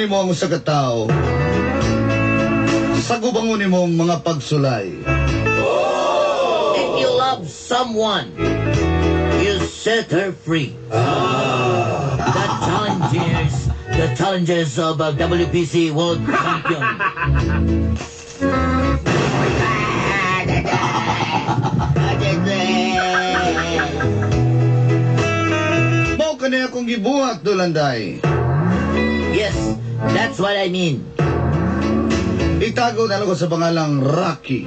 nimo ang usa ka tawo, sagubangon nimo ang mga pagsulay. If you love someone, you set her free. The challenges of a WBC World Champion. Mao kani akong gibuhat, Dulanday. Yes, that's what I mean. Itago na lang ko sa pangalang Rocky.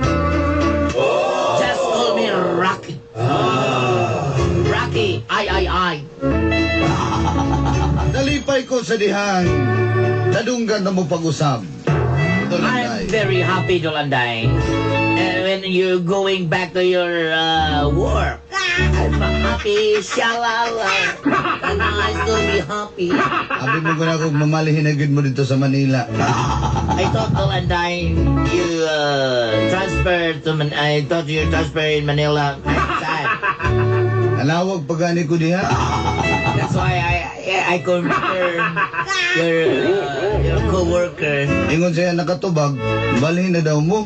Just call me Rocky. Rocky, I, I. Nalipay ko sa dihang nadunggan na mo pag-usab, I'm Dulanday. Very happy, Dolanday. And when you're going back to your work, I'm happy, shalala. And nice to be happy. Abi mo ko na kung mamalihin na gyud mo dito sa Manila. I thought, Dolanday, you transferred to I thought you transferred in Manila. I'm sad. Nalawag pa gani ko diha. That's why I confirm your co-worker Ingon siya nakatubag, balhin na daw mo.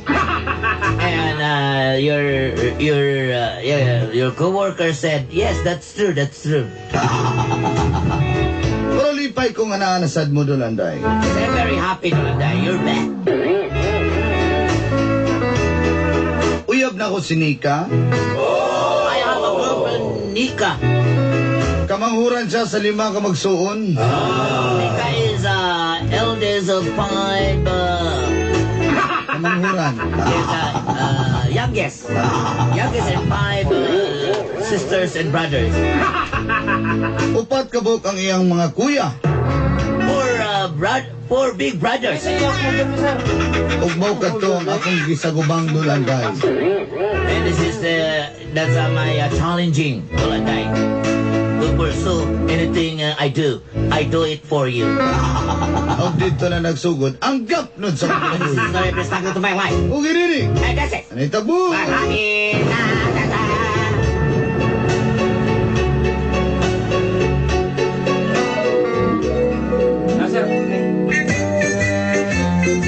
And your yeah, your co-worker said, "Yes, that's true, that's true." Pero lipay ko nga naanasad mo, Dulanday. I'm very happy, Dolanday. You're back. Uyab na ko si Nika. I have a girlfriend, Nika. Kamanghuran siya sa lima ka magsuon. Nika is eldest of five. Kamanghuran. Is youngest, youngest in five sisters and brothers. Upat kabuk ang iyang mga kuya. Four big brothers. Ug mao kadto ang akong gisagubang, Dulanday. And this is the that's my challenging, Dolanday. To pursue anything I do it for you. Og dito na nagsugod ang gapnod sa And this is kinabuhi. the every struggle to my life. Ug iriri. And that's it. Anay tabo. Bye. Na, da, da. Ah, sir.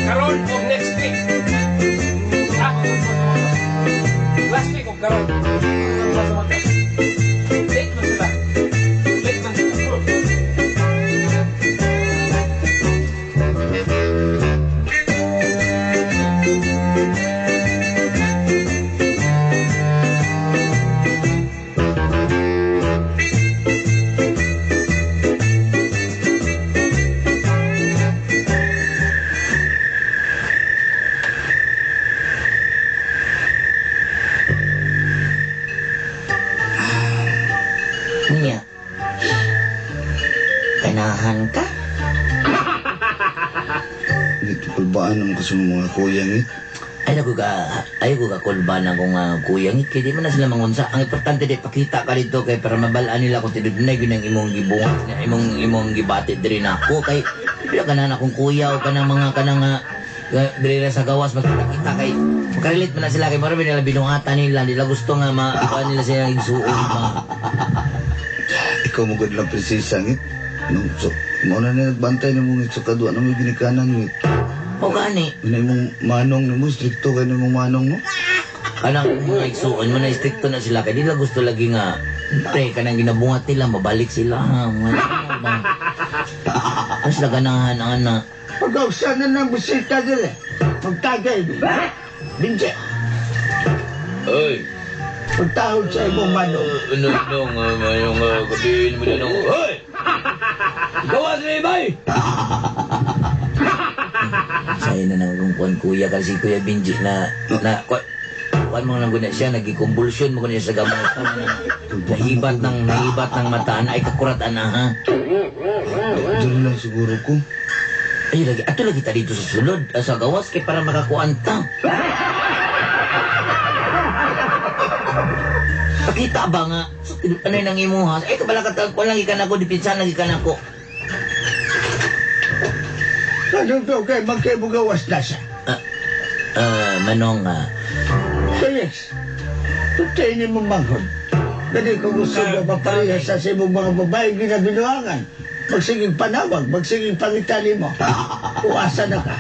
Karon o next week? Ah, last week o karon? Late man sila. Late man sila. Nya. Ganahan ka? Dito kulbaan naman kasi mga kuya ngit. Ay naku ka, ay ko ka kulba na kung kuya ngit kay di man na sila mangunsa. Ang importante di pakita ka dito kay para mabalaan nila kung tinudunay gyud ang imong gibuhat, imong gibati diri nako kay pila ka na akong kuya o kanang mga kanang diri ra sa gawas magkita-kita kay makarelate man na sila kay mura ba nila binuhatan nila, nila gusto nga makuha nila sila igsuon ba. Ikaw mo gud lang presisa ngit. No, so, mao na ni nagbantay nimo ngit sa kadwa na mo ginikanan ngit. O gani. Ano imong manong nimo, strikto kay nimong manong mo. Kanang mga igsuon mo na strikto na sila kay nila gusto lagi nga pre kanang ginabuhat nila mabalik sila ha mga ano ba. Ano sila ganahan ana. Pag-ausa na ng bisita nila, magtagay. Binji, Oy, pagtahod sa imong manong. Ano nung ngayong gabi mo na nung. Hoy! Gawas ni bay! Saya na nang akong kuan kuya kasi Kuya Benji na na kuan kuan mo nang guna siya nagikumbulsyon mo guna siya sa gamot. Nahibat ng mataan ay kakurat ana ha. Dili lang siguro ko. Ay lagi ato lagi ta dito sa sulod sa gawas kay para makakuan ta. Pakita ba nga ano nang imuha? Ay kabala ka kuan lagi ka nako dipinsan lagi ka nako. Ano to kay magkaibugawas na siya? Manong Felix, tutay ni mo manghod. Dali ko gusto nga maparehas sa imong mga babae ginabinuangan. Magsiging panawag, magsiging pangitali mo. Uasa na ka.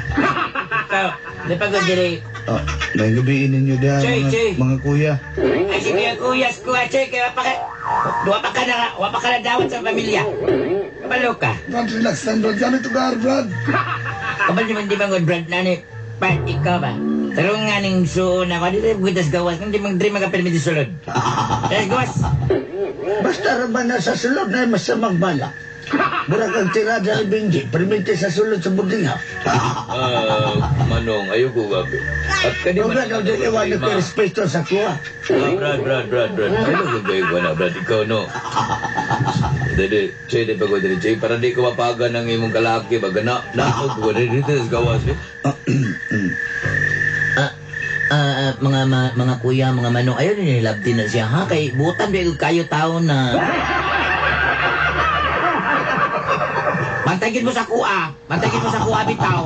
Ikaw, di pa ko diri. Ah, may gabiin ninyo diha Chay, mga, chay. mga kuya. Ay, sige, kuyas ko, che, kaya pa ka... Duwa pa ka na, wa pa ka na dawat sa pamilya. Kabalo ka. Brad, relax lang, Brad. Gamit lugar, Brad. Kabalo naman di ba Brad, nani, part ikaw ba? Tarong nga ning suon ako, di tayo bukitas gawas, hindi mang dream magapirmi di sulod. Tas gawas. Basta ra ba nasa sulod na masamang balak. Murag ang tirada ni Benji, permite sa sulod sa boarding house. Ah, Manong, ayoko gabi. At kani Huwag na daw diliwan na respeto sa kuha. Ah, Brad, Brad, Brad, Brad. Ayoko gabi ko na, Brad. Ikaw, no. Dili, che, di pa ko dili, che. Para di ko mapaga ng imong kalaki, baga na, naog ko, dili, dito sa gawas, eh. Mga kuya, mga manong, ayun nilab din na siya, ha? Kay butan ba kayo tao na... Bantagin mo sa kuha. Bantagin mo sa kuha, bitaw.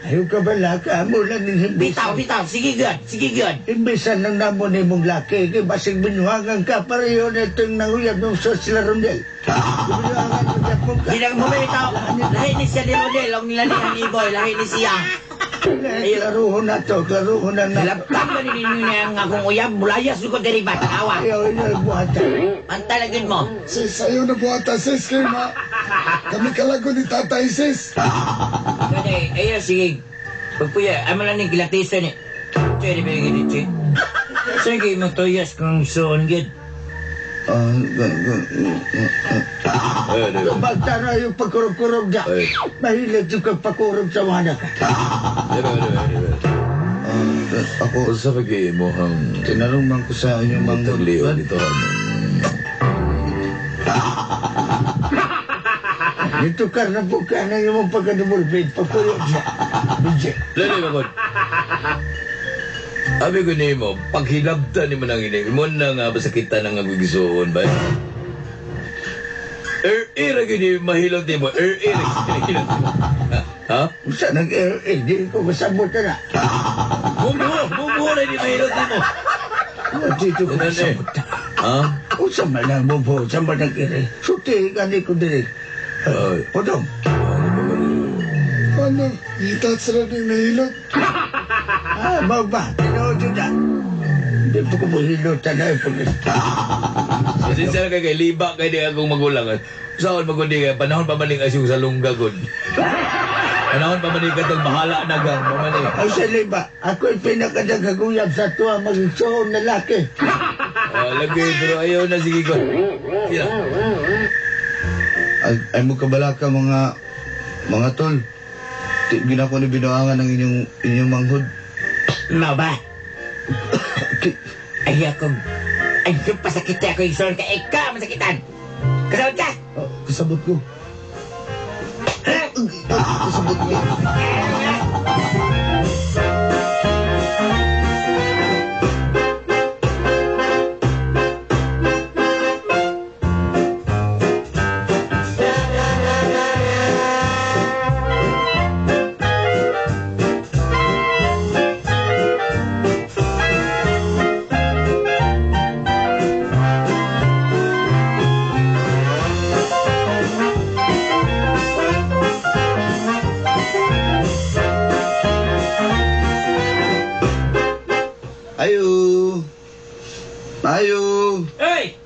Ayaw ka ba laka? Amo lang ning Bitaw, himbisan. bitaw. Sige, good. Sige, good. Imbisan ng namo ni mong laki, kay basig binuhangan ka, pareho na itong nanguyab ng sos sila Rondel. Binuhangan mo dyan ka. Hindi mo bitaw. Lahi ni siya ni Rodel. Ang nilalihan ni Boy. Lahi ni siya. Eh, klaruhon na to, klaruhon na na. Nilabtan ba ninyo niya ang akong uyab? Mulayas ko diri ba? Tanawa. Ayaw inyo buhatan. Pantalagin mo. Sis, ayaw na buhata, sis. Kaya ma, kami kalago ni tatay, sis. Kaya, ayun, sige. Pagpuya, amo lang ni gilatisan eh. Che, di ba yung che? Sige, magtuyas kung soon, gid. Ah, ga- ga- Ay, di ba? Bagtara yung pagkurog-kurog niya. Ay. Mahilig yung pagpakurog sa mga ka. Di ba, di ba, di ba? Ah, ako, Usa pa kay mo ang tinanong man ko sa inyong manghod. tagliw Brad. dito. Dito ka na po ka na yung pagkadumulbid, pagkurog siya. Benji. Dili ba kon? Abi ko nimo, paghilabtan nimo nang ini, mo na nga masakitan ang agigisuon ba? Er, er, gini mahilot nimo. Er, er, gini mo. Ha? Usa nag-air, eh, di ko kasabot na. Bumuho, bumuho na di mahilot nimo. Dito ko Ano eh? kasabot na. Ha? Usa man lang bubo, usa man nag-ere. Suti ka ni ko diri. Ay. Odong, Ano, itat sila ni nahilot. ah, mau ba? Tinuod yun na. Hindi pa ko mahilutan na yung Kasi sila kay kay liba kay di akong magulang. Saan magundi kay panahon pa maning asyong sa lunggagod. Panahon pa maning katong bahala na gang pamani. Ang sa liba, ako'y pinakadagaguyab sa tuwa magigsoon na laki. Ah, lagi pero ayaw na sige ko. Sila. Ay, ay mo kabala ka mga mga tol. Ginako ni binuangan ng inyong inyong manghod. Mau ba? Ki- Ay, ako. Ay, yung pasakit ako yung soon ka. Ikaw, masakitan. Kasabot ka? Oh, kasabot ko. Kasabot ko. Ayo. Ayo. Hey!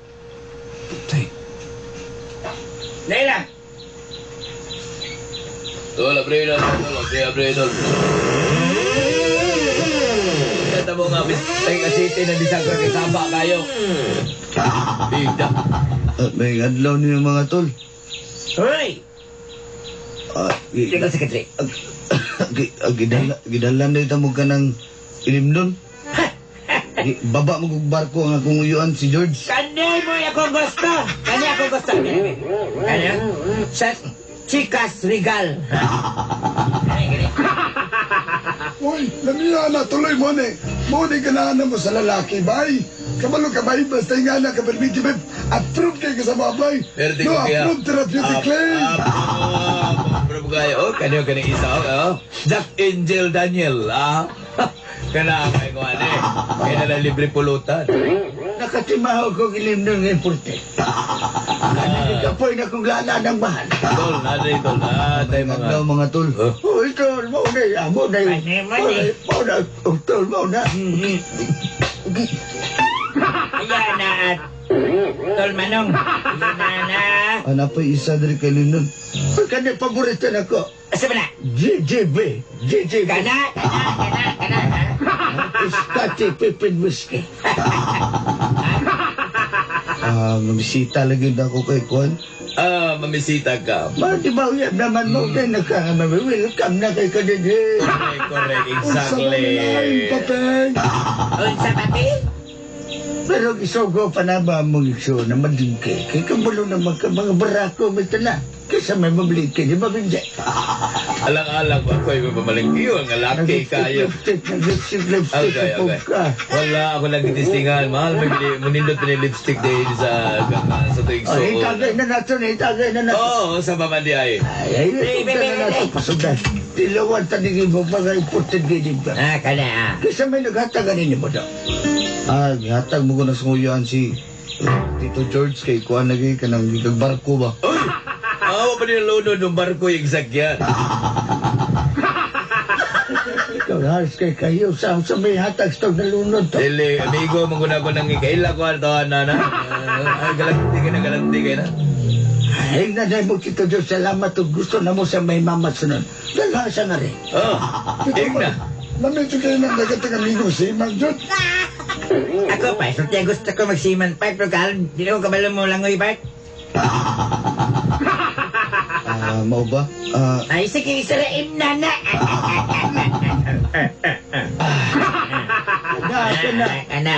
Dahil lang. Tol, abre na, tol, abre, abre, tol. Kata mo nga, Tayga City na bisagra kay Saba kayo. Bigda. May adlaw niyo mga tol. Hoy! Ah, Legal secretary. Gidala na ito mo ka ng ilimnon. Baba mo kog barko ang akong uyuan si George. Kanay mo akong gusto. Kanya akong gusto. Kanya? Sa Chicas Regal. Kani, kani. Uy, lamiya na, tuloy mo ni. Mo ni ganahan mo sa lalaki, bay. Kabalo ka, bay. Basta nga na ka, permiti, bay. Approve kayo ka sa mga, bay. No, approve therapeutic claim. Approve kayo. Oh, kanyo kaning isa. Oh, Jack Angel Daniel. Ah. Kana kay ko ani. Kaya na lang libre pulutan. Nakatimaho ko gilim ng importe. Kapoy na kong lala ng bahal. Tol, naday tol, naday mga... Adlaw mga tol. Oh. Uy, tol, mo na, mo na. Mani, mani. Mo na, tol, mo na. Ayan na at Tol Manong. Ayan na na. Ana pa isa diri kay Linon. Uy, kani paborito na ko. Asa ba na? GGB. GGB. Kana, kana, kana, kana. Scotty Pippin Whiskey. Ah, mabisita lagi na ako kay Kuan. Ah, mamisita ka. Ma, di ba uyab naman mo kay nagka-welcome na kay kadede. Correct, correct, Unsa man lain, exactly. Papeng. Unsa pati? Pero isugo pa na ba mong ikso na madingke? Kay kabulo na magka mga barako may tala. Kaysa may mablingke, di ba binjay? Alang-alang ba ako yung pamalingki yun, nga laki kayo. Lipstick, lipstick, lipstick, Okay, okay. ka. Wala ako lang gitistingan. Mahal, may bili, munindot na yung lipstick dahil sa tuig Oh, suod. itagay na nato, itagay na nato. Oo, sa mamandi ay. Ay, ay, Ay, ay, na nato, pasundan. Tilawan tanigin mo, mga important gini ba? Ah, kana ah. Kaysa may naghatagan ninyo mo daw. Ah, gihatag mo ko na sa si Tito George kay Kuan lagi kanang gigag barko ba. Uy! Awa pa nila lunod ng barko yung sakyan. Ikaw, halos kay kayo sa may hatag sa nalunod to. Dili, amigo, manguna ko nang ikaila ko ato na na. Ay, galanti ka na, galanti ka na. Ay, na mo Tito Diyos, salamat ug gusto na mo sa may mamasunod. Dala siya nga rin. Oh, ing na. Lamit kayo ng dagatang amigo si Mang Jud. Ako pa, sulti gusto ko magsiman part pero karon di ko kabalo mo langoy part. Ah, mao ba? Ah, Ay sige isaraim na na. Na, na. Kana.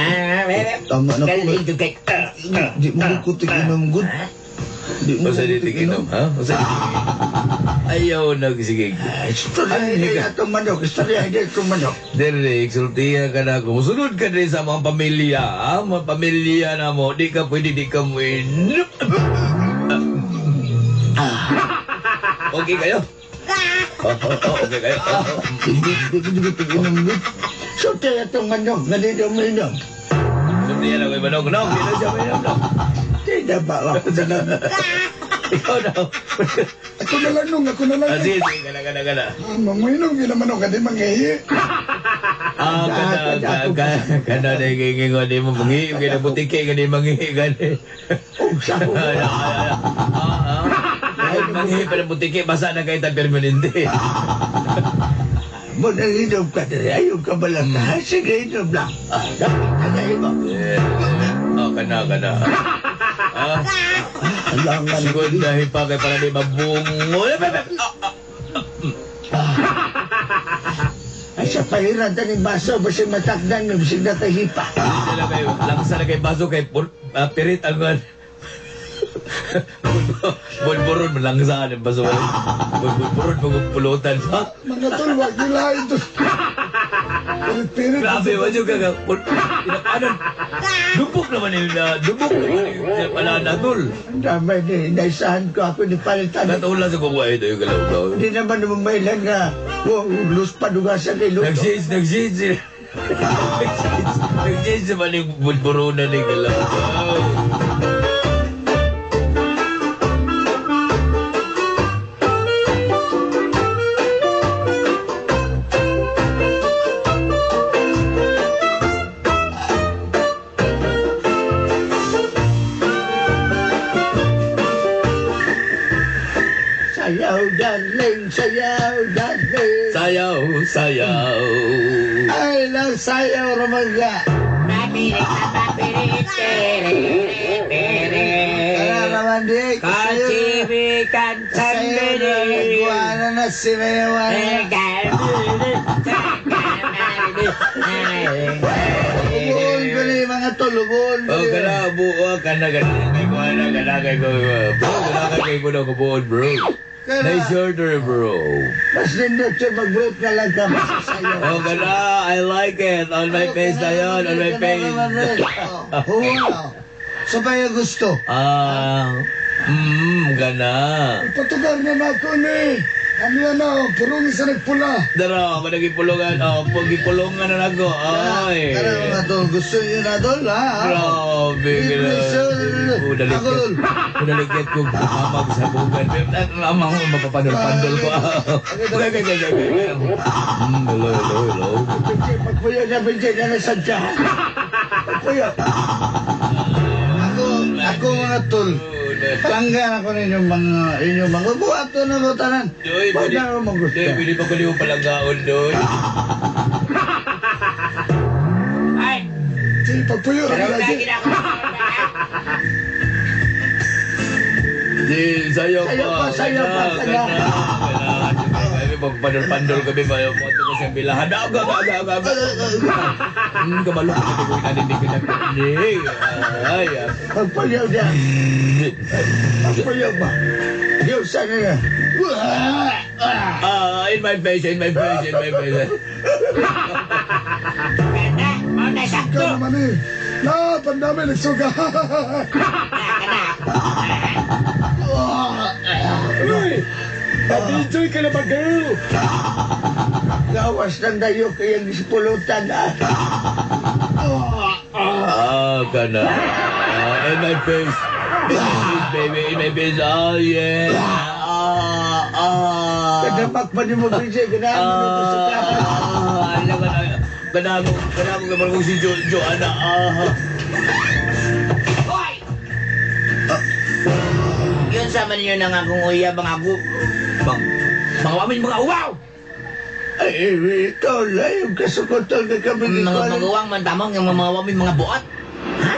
Tama na po. Galing kay. Di mo ko tig-inom good. Di mo Usa ko di tiginom, ha? Usa di tiginom. Ayaw nagsigig. Istorya hindi itong manok, istorya hindi itong manok. Dere, exultiya ka na ako. Musunod ka din sa mga pamilya, ha? Mga pamilya na mo. Di ka pwede, di ka mo. Okay kayo? Oh, okay kayo. Oh. Di ko di ko tig-inom good. Sulti itong manok, nga di daw mainom. Sultiya na ko'y manok. No, di na siya mainom, no. Di na ba ako na lang. Ikaw na. Ako na lang nung, ako na lang. Ah, sige, sige, kana, kana, kana. Ah, Manguinom gina manok ka di manghihi. Ah, kana, kana, kana, na yung di mo mangi, kana butike, kana mangi, gani. Oh, sa ko. Ah, ah. Manghi pa ng butike, basa na kayo ta permanente. Mo na inom ka diri, ayaw ka ba lang? Sige, inom lang. Ah, dapat tagay mo. Oh, kana, kana. Ah, Alangan. segunda pa kay para di mabungo. Ay, sa pahiran tani baso, basta matakdan, bisig na kahipa. Hindi na kayo, langsa na kay baso kay pirit ang gan. Bulburon malangsaan ang baso. Bulburon pagpulutan pa. Mga tol, wag nila ito. Pirit-pirit. Grabe, wadyo ka ka. Inapanan. Dubok naman yung, dubok naman yung pananan, tol. Ang damay ni, naisahan ko ako ni palitan. Natula sa kukuha ito yung galaw-galaw. Hindi naman namamailan nga, oh, lus pa dugasan kay luto. Nag-change, nag-change sila. Nag-change naman yung bulburonan ni galaw-galaw. Sayaw, darling, sayaw, darling. Sayaw, sayaw. Ay, lang sayaw, Ramaga. Papirit, papirit, pere. Tara naman di. Kachibikan Sayo na nagkuhanan na si Mayawan. Ubol ko ni mga tol, ubol. Oh, kana buo kana kana kay ko na kana kay ko. Bro, kana kay ko na buo, bro. Nice order, bro. Mas nindot siya, mag-break na lang ka. Sayaw. Oh, kana, I like it. On my face na yun, on my face. Oo. Sa pa yung gusto? Ah, kana. Patugar na nako ni. Kami na, purong isa nagpula. Dara, managipulungan. Oh, pagipulungan na nako. Ay. Tara mga tol, gusto niyo na tol, ha? Grabe. Libre, sir. Ako, tol. Unaligyan ko mamag sa bugan. Mama ko, mapapandol-pandol ko. Okay, okay, okay, okay. Hello, hello, hello. Benji, pagpuyo na Benji, na nasadya. Pagpuyo. Ako, ako mga tol. Palanggan ako ninyong mga buhat to na ko tanan. Doy, Wala na akong gusto. Doy, pwede pa ko liyo palanggaon, doy. Ay! Sige, pagpuyo Pero ra na lagi. ginagawa. Di, sayo pa. Sayo pa, sayo pa, Gana, sayo. gana, gana. Kami magpandol-pandol kami, ba, moto ko sa bilahan. Aga, aga, aga, aga. Kabalo ko na ko inanin ko na. Hindi. Ay, ah. Pagpuyo na. Pagpuyo ba? Diyos sana na. Ah, in my face, in my face, in my face. Ganda! Mao na sakto! Ikaw naman eh. Na, pandami nagsuga. Kana! Uy, nag-enjoy ka na ba, girl? Gawas ng dayo kayang ispulutan ah. Ah, gana. Ah, in my face. In my face, baby. In my face. Oh, yeah. Ah, ah. Kadamak pa ni mo Benji, ganahan mo na sa Ah, ano gana. Gana mo, gana mo naman kung si Jo, Joanna. Ah. Hoy! Yun sa man yun ang akong uyab, ang ako. Bang, mga wamin, mga uwaw! Ay, ikaw lang yung kasukotol na kami ni Mga Colin. maguwang man tamang, yung mga wamin, mga buot. Ha?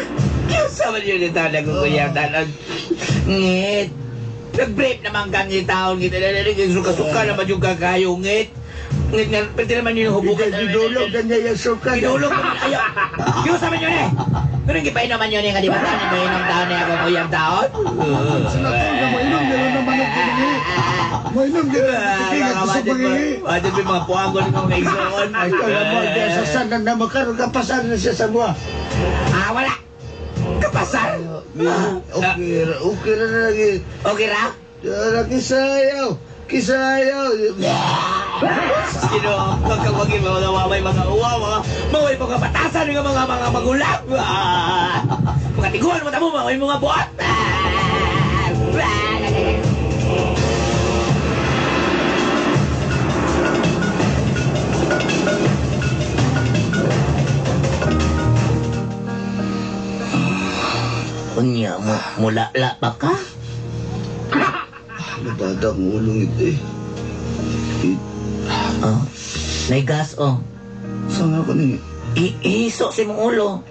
Yun sa man yun ito, naguguyab tanon. Ngit. Nag-break naman kang itaon, ngit. Suka-suka naman yung kakayo, ngit. Ngit nga, pwede naman yun yung hubugan. Gidulog na niya yung suka. Gidulog naman, ayaw. Yun sa man yun eh. Ganun gipainom man yun eh, nga di ba taon, ipainom taon eh, akong uyab taon. Sila tol na mainom gano'n naman ang pinangi. Mainom gano'n ang tiking at gusto pangingi. Adyan may mga puagon ng mga igsoon. Ay, ikaw na mo, kaya sa sanan na makaroon kapasan na siya sa buwa. Ah, wala. Kapasar. Okay, ra- okay ra na lagi. Okay ra? Ra kisayaw. Kisayaw. Sino pagkawagin mga waway mga uwaw mga mga mga batasan mga mga mga magulang. Ah! Mga tiguan mo tamo mga mga buot. Ah! Ah! Unya mo, mula la pa ka? Nabada ang ulong ito eh. Eh, Oh. May gas oh. Saan ako ni? Ihiso sa imong ulo.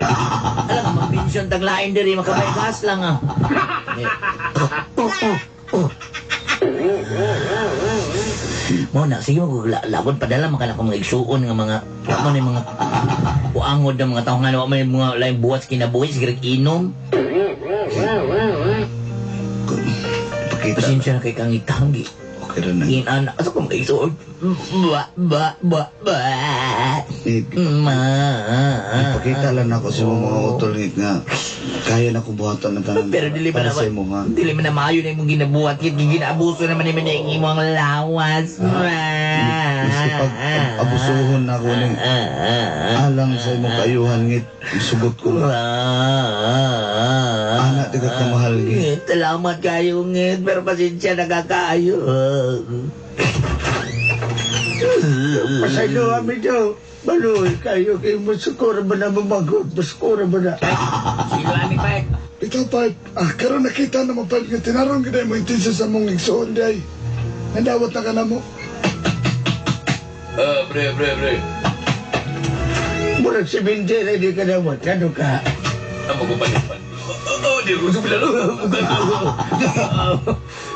Alam mo, mag-pension taglain diri, makabay gas lang ah. Eh, Oh, oh, oh, oh. Mo na, sige mo, labon padala man ka na mga igsuon nga mga, wa man yung mga uangod ng mga tao nga, wa man yung mga laing buhat sa kinabuhi, sige inom. Pakita. Pasensya na kay kang itanggi. Okay ra na. Inan, asa ko mga igsuon. Ba, ba, ba, ba. Eh, Ma. Ipakita lang ako sa mga utol ngit nga. Kaya na ko buhatan ng tanan. Pero dili man para na sa imo nga. Dili man na maayo na imong ginabuhat kit ginaabuso naman ni ang imong lawas. Maski pag abusuhon na ako ni alang sa imong kaayuhan ngit sugot ko. Anak di ka kamahal ngit. Ngit, salamat kayo ngit, pero pasensya na kakaayo. Pasaylo kami daw. Baloy kayo kay masukura ba na mamagot? Masukura ba na? Sino ami pa? Ikaw, Pipe, ah, karon nakita na mo, Pipe, nga tinarong gina mo intensyon sa mong igsuon day. Nandawat na ka na mo. Ah, pre, pre, pre. Murag si Benji na hindi ka nawat. Ano ka? Ang magpapalit-palit. Oh, di ko subilan.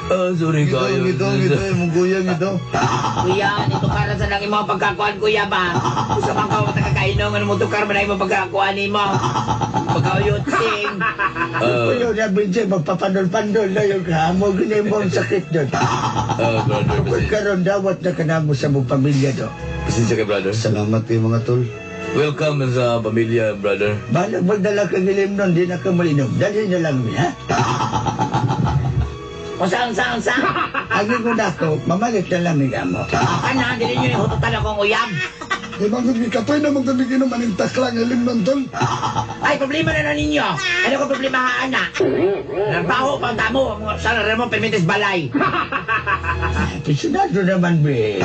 Ah, sorry Ito, kayo. ito, ito, imong guyang ito. Kuya, nito karan sa nang imong pagkakuan kuya ba? Usa man ka makakainom ano mo tukar man ang imong pagkakuan nimo. Pagkauyot sing. Ah, Kuya na Benji, magpapandol-pandol na yung hamo. Ganyan mo ang sakit doon. ah, brother, Kung pasensya. karon dawat na ka na mo sa mong pamilya do. Pasensya ka, brother. Salamat kay mga tol. Welcome sa pamilya, brother. Balag magdala ka gilim nun, di na ka malinom. Dali na lang, ha? O saan saan saan? Ang ingon ako, mamalit na lang ni amo. Kana, dili nyo yung hututan akong uyab. Di ba kung katoy na mong kami ginom aning taklang ilim nun, tol? Ay, problema na na ninyo. Ano ko problema ha, ana? Narbaho pang tamo. Sana Ramon Permites Balay. Pisunado naman, be.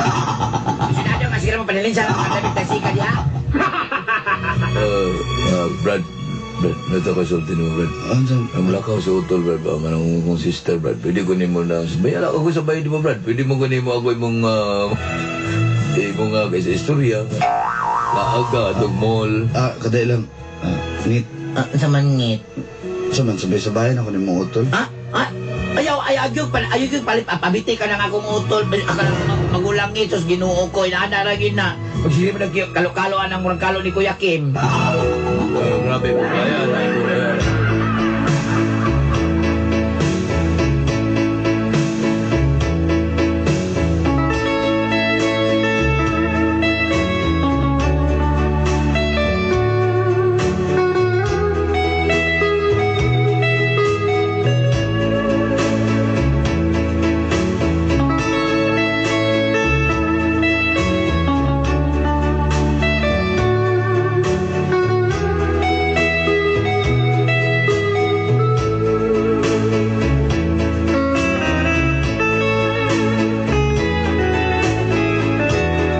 Sinado nga si Ramon Panilinsa ng mga tabig tagsika diha. Brad, Brad, nato ka sulti mo, Brad. Ano? Ang lakaw sa utol, Brad, ba? Manang kong sister, Brad. Pwede ko nimo na... Bayala ako sa bayad mo, Brad. Pwede mo ko nimo ako imong... imong sa istorya. Laaga, atong mall. Ah, kaday lang. Ah, ngit. Ah, sa mangit. Sa man, sabay-sabayan ako ni mong utol. Ha? Ha? Ayaw, ayaw, ayaw, pal, ayaw, ayaw, palit, pabiti ka ng akong utol, ka ng magulang ito, Ginoo ko, inaana ra gid na. Pag sila mo nagkalo-kaloan ang murang kalo ni Kuya Kim. Grabe po kaya. Ayan.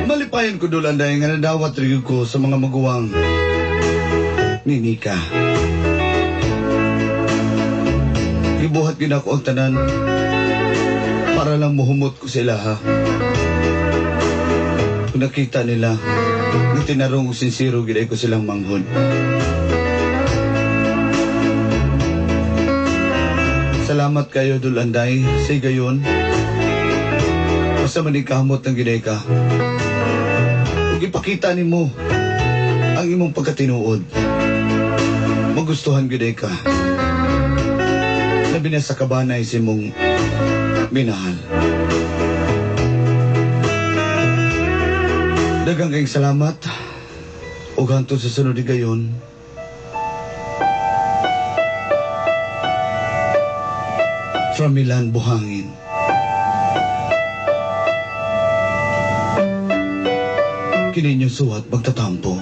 Malipayon ko dulan dahil nga nadawat rin ko sa mga maguwang ni Nika. Ibuhat gid ako ang tanan para lang muhumot ko sila ha. Kung nakita nila, nga tinarong og sinsero gid ko silang manghod. Salamat kayo Dulanday, sa gayon. Basta manikamot ng ginay ka. Ug ipakita nimo ang imong pagkatinuod. Magustuhan gid ka. Labi na sa kabanay sa imong minahal. Daghang kayong salamat. Ug hantod sa sunod gayon. From Milan, Buhangin. Kini inyong suwat magtatampo.